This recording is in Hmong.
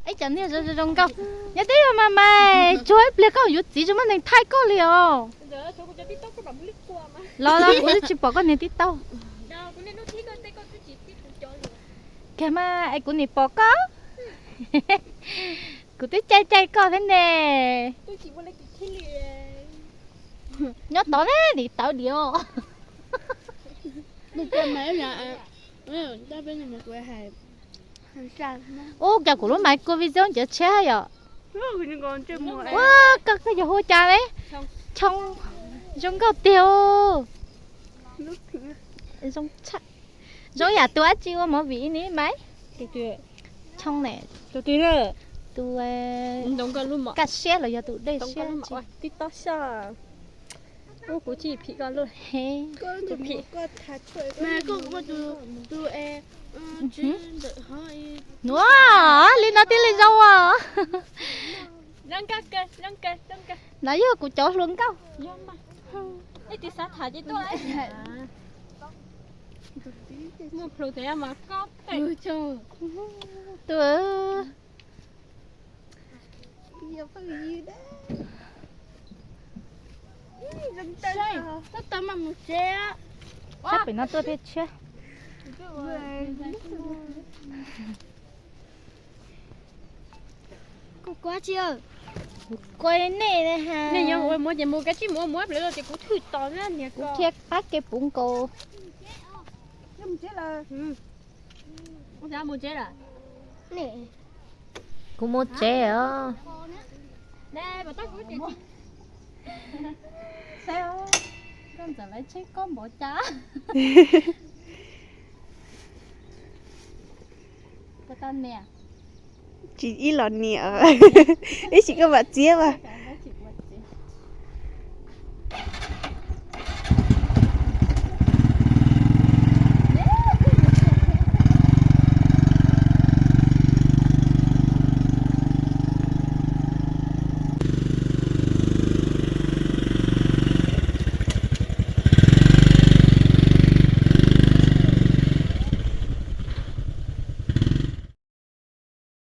Ib cov niag zoo zoo nkauj, yog twb yog mas mas tsuag ib pliag koj yuav txiv tsis muaj neeg thaij koj li os. Los los kuv twb tsis pom koj niag tib taug. Kiag mas es kuv nim pom koj. Kuv twb caij caij koj thiab ne. Nyob tod ne nim tawv diam. Ub, cas kuv lub mais kua video ncaws tshiab yom. Ua koj koj yog hu cas ne? Choo, zoo nkauj tiag. Zoo yam tus dab tsi ua movie ne mas. Choo ne, tus kaj siab los yog tus dej siab. Ua li no thiaj li zoo os. No yog kuv cov hluas nkauj. Tus Sab pem no tuaj thiab tshiab. Kuv kuaj tsi, kuv kuaj nej ne ha. Nej yog ua muab ces mus, kav tsij mus ua muab plaws los ces kuv thwm tos na niag. Kuv thiaj qab kev puv nkaus. Kuv mus tsev os. Koj ntxawm lawv tsheb koj npaum cas? Puas tau niam? Tsis ib los niam, ib sim koj mam txiav mas.